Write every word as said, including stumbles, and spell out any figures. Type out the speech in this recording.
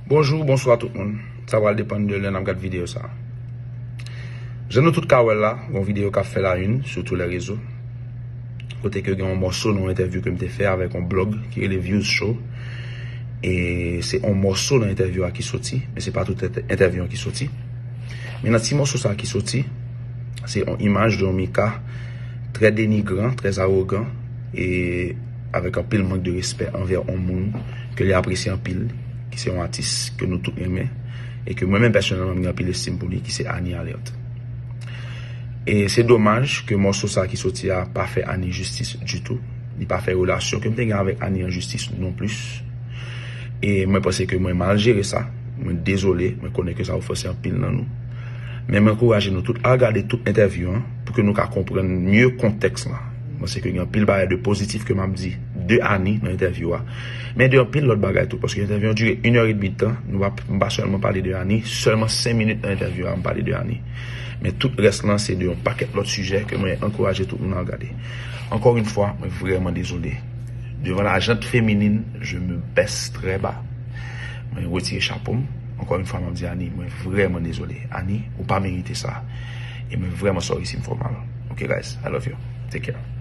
Bonjou, bonswa tout moun. Sa pral depann de lè n ap gad videyo sa. Jan nou tout ka wè l la, gon videyo k ap fè la une sou tou lè rezo. Kote ke gen yon mòso nan yon entèvyou ke m te fè avèk yon blòg ki rele Views Show. E se yon mòso nan entèvyou a ki soti, men se pa tout entè- entèvyou an ki soti. Men nan ti mòso sa ki soti, se yon imaj de yon Mika trè denigran, trè awogan, e avèk anpil mank de respè anvè yon moun ke li apresye anpil, ki se yon atis ke nou tout renmen, e ke mwen menm pèsonèlman m gen anpil estim pou li, ki se Annie Alerte. E se domaj ke mòso sa ki soti a pa fè Annie jistis ditou. Li pa fè relasyon ke m te gen avèk Annie an jistis non plis. E mwen panse ke mwen mal jere sa. Mwen dezole, mwen konnen ke sa ofanse anpil nan nou. Men mwen ankouraje nou tout al gade tout entèvyou an pou ke nou ka konprann mye kontèks la. Mwen se ke gen anpil bagay de pozitif ke m ap di de Annie nan entèvyou a. Men de anpil lòt bagay tou, paske entèvyou an dire inè edmi de tan, nou pa, m pa sèlman pale de Annie, sèlman senk minit nan entèvyou a, m pale de Annie. Men tout rès lan se de yon pakèt lòt sijè ke mwen ankouraje tout moun al gade. Encore une fois, mwen vrèman dezole. Devan la jante feminin, je me baisse très bas. Mwen retire chapo m. Encore une fois, m ap di Annie, mwen vrèman dezole. Annie, ou pa merite sa. E mwen vrèman sorry si m fè w mal. Ok, guys, I love you. Take care.